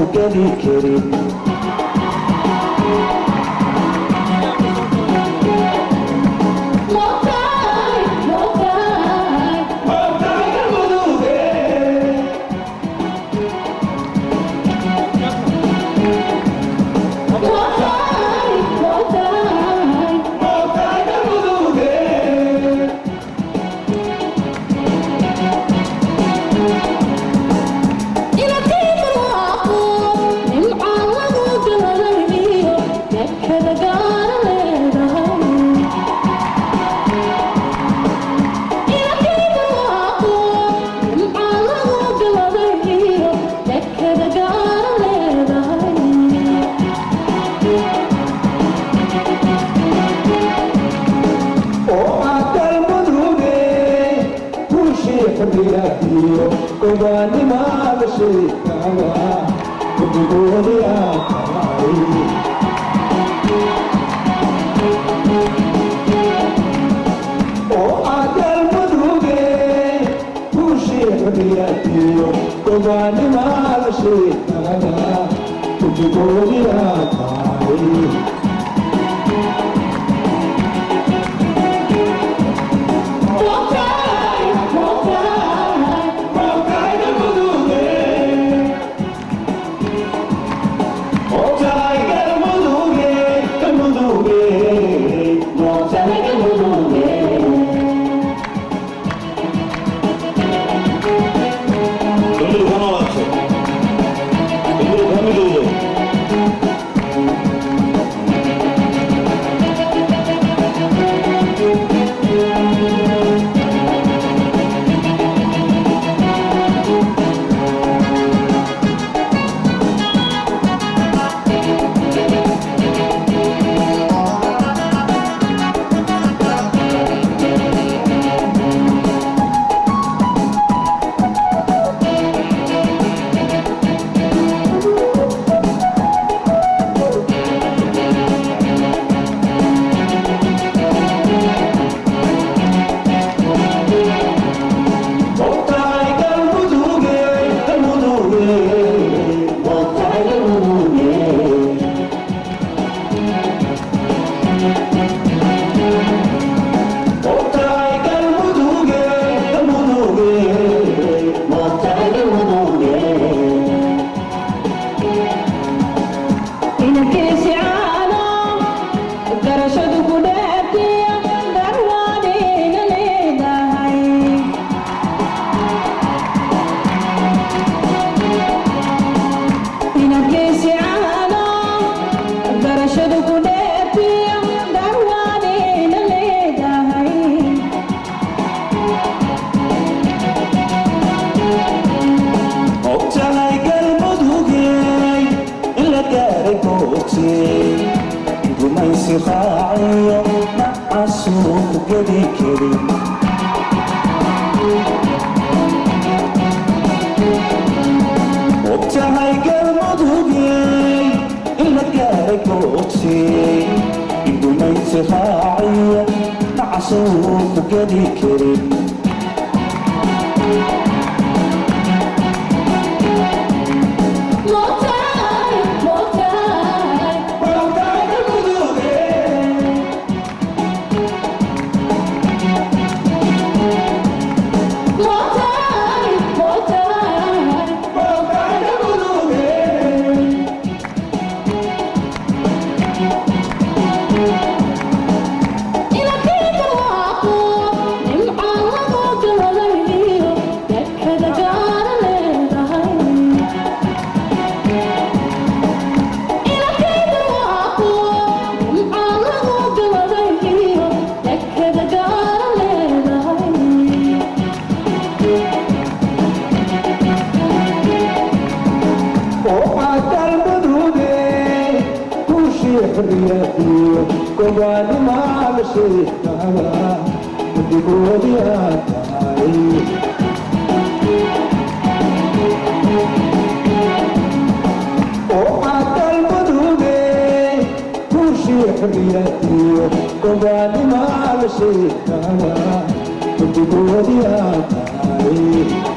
ku geli karin. Moogtahay, moogtahay. Moogtahay Galmuduge. Moogtahay, moogtahay. Moogtahay Galmuduge. Ilakii barwaaqo, nimca lagu galaday iyo dekada gaara leedahay. Ilakii barwaaqo, nimca lagu galaday iyo dekada gaara leedahay. Oo aad Galmuduge guushii xorriyadiyo gobaannimada sheegtaba guddigoodii aad tahay. Oo aad Galmuduge guushii xorriyadiyo gobaannimada sheegtaba guddigoodii aad tahay. Moogtahay, moogtahay. Moogtahay Galmuduge. Moogtahay Galmuduge, Galmuduge. Moogtahay Galmuduge. Galmudug ha noolaato. Galmudug ha midowdo. Moogtahay Galmuduge, Galmuduge. Moogtahay Galmuduge. Moogtahay Galmuduge, Galmuduge. Moogtahay Galmuduge. Inankiisi caano, garashadu ku dheertiya, darwaadayna leedahay. Inankiisi caano, garashadu ku dheertiya, darwaadayna leedahay. Moogtahay Galmudugey in la gaaray goobtii gumaysi raaciyo nacasuu ku geli karin. Moogtahay Galmudugey in la gaaray goobtii gumaysi raaciyo nacasuu ku geli karin. Moogtahay, moogtahay. Moogtahay Galmudugey. Moogtahay, moogtahay. Moogtahay Galmudugey. Ilakii barwaaqo, nimca lagu galaday iyo dekada gaara leedahay. Ilakii barwaaqo, nimca lagu galaday iyo dekada gaara leedahay. Oo aad Galmuduge guushii xorriyadiyo gobaannimada sheegtaba guddigoodii aad tahay. Oo aad Galmuduge guushii xorriyadiyo gobaannimada sheegtaba guddigoodii aad tahay.